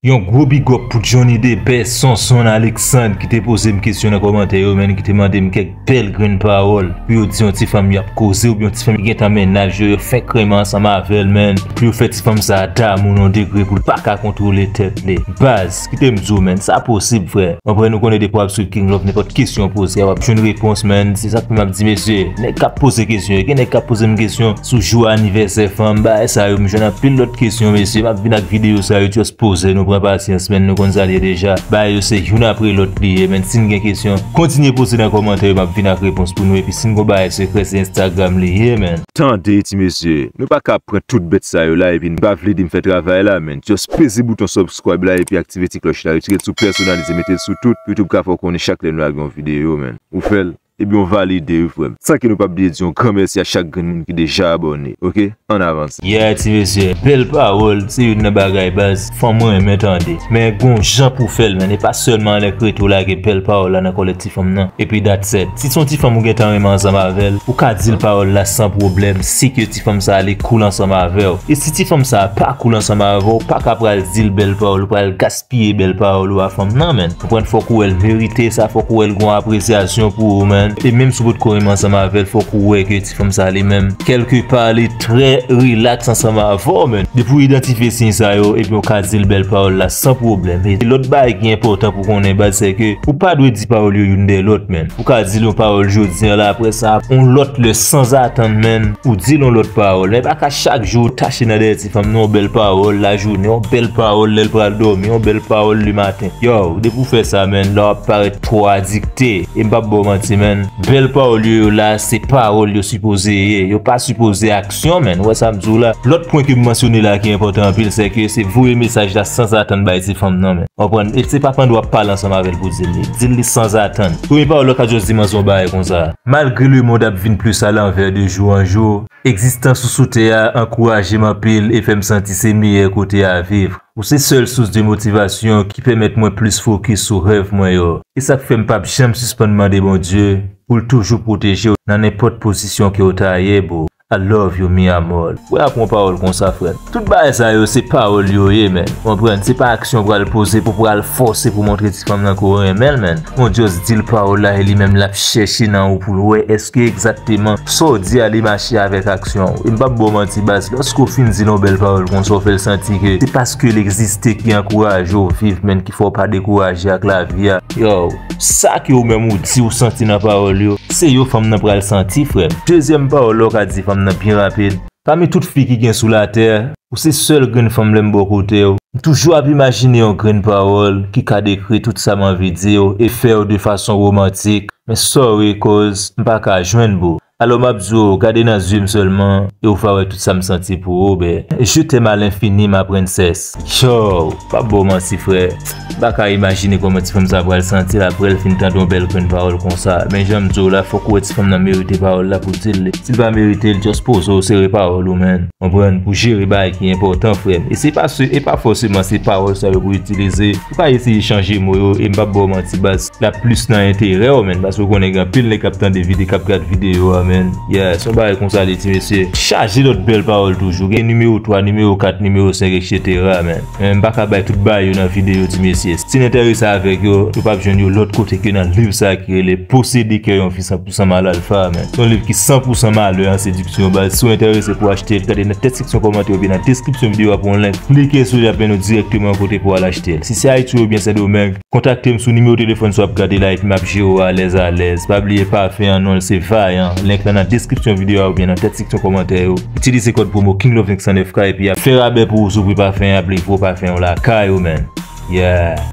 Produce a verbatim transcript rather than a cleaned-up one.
Yon gwo big up pou Johnny Debès, Sonson Alexandre ki te poze m kesyon nan kòmantè yo, menn, ki te mande m kèk bèl grenn pawòl pou yo di yon ti fanm y ap koze oubyen yon ti fanm ki gentan mennaj yo, yo fenk renmen ansanm avè l, menn, pou yo fè ti fanm sa a damou nan yon degre pou l pa ka kontwole tèt li. Baz, kite m di w, menn, sa posib, frè. Anpre, nou konnen depi w ap swiv King Love, nenpòt kesyon w poze a, w ap jwenn repons, menn. Se sa k fè m ap di, mesye, nèg k ap poze kesyon yo, gen nèg k ap poze m kesyon sou jou anivèsè fanm, bagay sa yo, m jwenn anpil lòt kesyon, mesye, m ap vin ak videyo sa yo, just poze, nou pran pasyans, menn, nou konn sa l ye deja. Bagay yo se youn apre lòt li ye, menn. Si n gen kesyon, kontinye poze nan kòmantè yo, m ap vin ak repons pou nou, epi si n gon bagay sekrè, se Instagram li ye, menn. Tande, ti mesye, nou pa ka pran tout bèt sa yo la, epi n pa vle di m fè travay la, menn. Just peze bouton subscribe la, epi aktive ti klòch la, retire l sou pèsonalize, mete l sou tout, YouTube ka fè w konnen chak lè n lage yon videyo, menn. Ou fè l, ebyen w valide wi, frè m. San ke nou p ap bliye di yon gran mèsi a chak grenn moun ki deja abòne, oke? Ann avanse. Yeah, ti mesye, bèl pawòl, se youn nan bagay baz, fanm mwen renmen tande. Men gon jan pou fè l, menn, e pa sèlman anlè krete w lage bèl pawòl la nan kòlèt ti fanm nan, epi that's it. Si se yon ti fanm ou gentan renmen ansanm avè l, ou ka di l pawòl la san pwoblèm, si ke ti fanm sa a li cool ansanm avè w. E si ti fanm sa a pa cool ansanm avè w, ou pa ka pral di l bèl pawòl, ou pral gaspiye bèl pawòl ou a fanm nan, menn. Konprann, fòk ou wè l merite sa, fòk ou wè l gon apresyasyon pou ou, menn. E menm si w potko renmen ansanm avè l, fòk ou wè ke ti fanm sa li menm, kèlke pa, li trè rilaks ansanm avè w, menn. Depi w idantifye siy sa yo, epi w ka di l bèl pawòl la san pwoblèm. E lòt bagay ki enpòtan pou konnen, baz, se ke ou pa dwe di pawòl yo youn dèyè lòt, menn. Ou ka di l yon pawòl jodi a la, apre sa, yon lòt lè sanzatann, menn, ou di l yon lòt pawòl. Men pa ka chak jou ou tache nan dèyè ti fanm nan yon bèl pawòl lajounen, yon bèl pawòl lè l pral dòmi, yon bèl pawòl lematen. Yo, depi w fè sa, menn, la w ap parèt twò adikte. E m p ap ba w manti, menn. Bèl pawòl yo, yo la, se pawòl yo sipoze ye. Yo pa sipoze aksyon, menn. Ou wè sa m di w la? Lòt pwen ke m mansyone la ki enpòtan anpil, se ke se voye mesaj la sanzatann bay ti fanm nan, menn. Konprann? E se pa pandan w ap pale ansanm avè l pou w di l li. Di l li sanzatann. Premye pawòl ou ka just di manzè yon bagay konsa. Malgre lemonn ap vin plis alanvè de jou an jou, egzistans ou sou tè a ankouraje m anpil e fè m santi se meyè kote a viv. Ou se sèl sous de motivasyon ki pèmèt mwen plis fokis sou rèv mwen yo. E sa k fè m p ap janm sispann mande Bondye pou l toujou pwoteje w nan nenpòt pozisyon ke w ta ye, bro. I love you, mi amor. Wè, ak yon pawòl konsa, frè m. Tout bagay sa yo, se pawòl yo ye, menn. Konprann? Se pa aksyon w pral poze pou w pral fòse pou w montre ti fanm nan ke w renmen l, menn. Ou just di l pawòl la, e li menm l ap chèche nan ou pou l wè èske egzakteman sa w di a li mache avèk aksyon w. E m p ap ba w manti, baz, lòske w fin di l yon bèl pawòl konsa, w fè l santi ke se paske l egziste ki ankouraje w viv, menn, ki fè w pa dekouraje ak lavi a. Yo, sa ke ou menm ou di ou santi nan pawòl yo, se yo fanm nan pral santi, frè m. Dezyèm pawòl la ou ka di fanm nan byen rapid. Pami tout fi ki gen sou latè, ou se sèl grenn fanm lè m bò kote w. M toujou ap imajine yon grenn pawòl ki ka dekri tout sa m anvi di w e fè w de fason womantik. Men sorry, koz m pa ka jwenn, bro. Alò m ap di w, gade nan zye m sèlman, e w va wè tout sa m santi pou ou, bè. Je t'aime à l'infini, ma princesse. Yo, m p ap ba w manti, frè. M pa ka imajine kòman ti fanm sa pral santi l apre l fin tande yon bèl grenn pawòl konsa. Men jan m di w la, fòk ou wè ti fanm nan merite pawòl la pou w di l li. Si l pa merite l, just poze w, sere pawòl ou, menn. Konprann? Pou jere bagay ki enpòtan, frè m. E se pa se, e pa fòseman se pawòl sa yo pou w itilize. Ou ka eseye chanje mo yo, e m p ap ba w manti, baz. L ap plis nan enterè w, menn, paske w konnen gen anpil nèg k ap tande vide-, k ap gad videyo a, menn. Yeah, se yon bagay konsa li, ti mesye. Chaje lòt bèl pawòl toujou. Gen nimewo twa, nimewo kat, nimewo senk, etsetera, menn. Men m pa ka bay tout bagay yo nan videyo, ti mesye. Si n enterese avèk yo, nou p ap jwenn yo lòt kote ke nan liv sa ki rele Posede kè yon fi san pou san mal alfa, menn. Se yon liv ki san pou san malè an sediksyon, baz. Si w enterese pou w achte l, gade nan tèt seksyon kòmantè oubyen nan deskripsyon videyo a pou yon link. Klike sou li, ap mennen w dirèkteman kote pou w al achte l. Si se Ayiti oubyen Sendomeng, kontakte m sou nimewo telefòn sa w ap gade la, epi m ap jere w alèz alèz. Pa bliye pafen an, non l se Vayan. Link lan nan deskripsyon videyo a oubyen nan tèt seksyon kòmantè yo. Itilize kòd pwomo King Love senk san nèf K epi y ap fè rabè pou ou sou pri pafen an, ap livre w pafen w lakay ou, menn. Yeah.